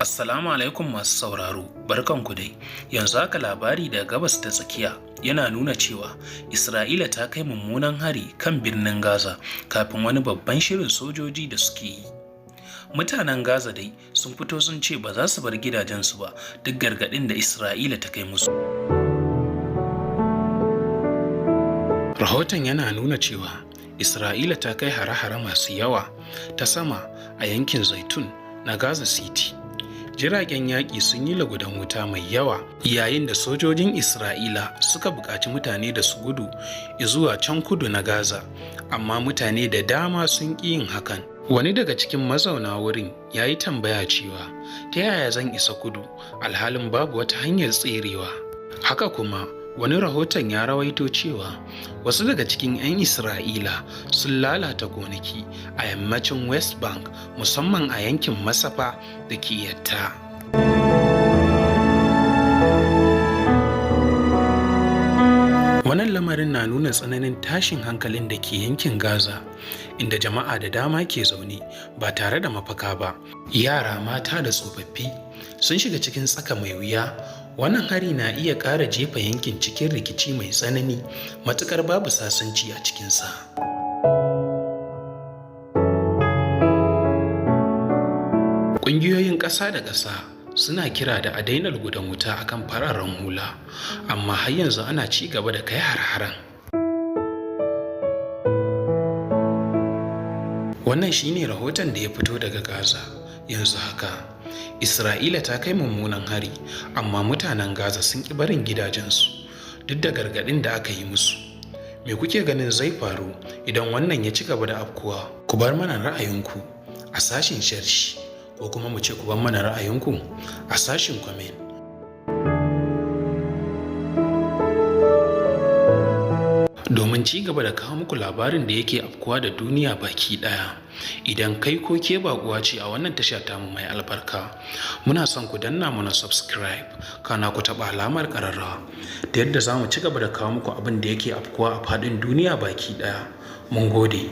Assalamu alaikum masu sauraro, barkanku dai. Yanzu haka labari daga Gabas ta Tsakiya yana nuna cewa Isra'ila ta kai mummunan hari kan birnin Gaza kafin wani babban shirin sojoji da suke yi. Mutanen Gaza dai sun fito sun ce ba za su bar gidajensu ba duk gargaɗin da Isra'ila ta kai musu. Rahoton yana nuna cewa Isra'ila ta kai hare-hare masu yawa ta sama a yankin Zaitun na Gaza City. Jiragen yaƙi sun yi lugudan wuta mai yawa yayin da sojojin Isra'ila suka buƙaci mutane da su gudu zuwa can kudu na Gaza, amma mutane da dama sun ƙi yin hakan. Wani daga cikin mazauna wurin ya yi tambaya cewa, ta yaya zan isa kudu alhalin babu wata hanyar tserewa? Haka kuma, wani rahoton ya rawaito cewa wasu daga cikin 'yan Isra'ila sun lalata gonaki a yammacin West Bank, musamman a yankin Masafa da ke Yatta. Wannan lamarin na nuna tsananin tashin hankalin da ke yankin Gaza, inda jama'a da dama ke zaune ba tare da mafaka ba. Yara, mata da tsofaffi sun shiga cikin tsaka mai wuya. Wannan hari na iya ƙara jefa yankin cikin rikici mai tsanani matuƙar babu sasanci a cikinsa. Ƙungiyoyin ƙasa da ƙasa suna kira da a daina lugudan wuta akan fararen hula, amma har yanzu ana ci gaba da kai har-haren. Wannan shine rahoton da ya fito daga Gaza yanzu haka. Isra'ila ta kai mummunan hari, amma mutanen Gaza sun ƙi barin gidajensu duk da gargaɗin da aka yi musu. Me kuke ganin zai faru idan wannan ya ci gaba da afkuwa? Ku bar mana ra'ayinku a sashin sharhi, ko kuma mu ce ku bar mana ra'ayinku a sashin comment. Domin ci gaba da kawo muku labarin da yake afkuwa da duniya baki ɗaya, idan kai ko ke baƙuwa ce a wannan tasha tamu mai albarka, muna son ku danna mana subscribe, kana ku taɓa alamar ƙararrawa ta yadda za mu ci gaba da kawo muku abin da yake afkuwa a faɗin duniya baki ɗaya. Mun gode.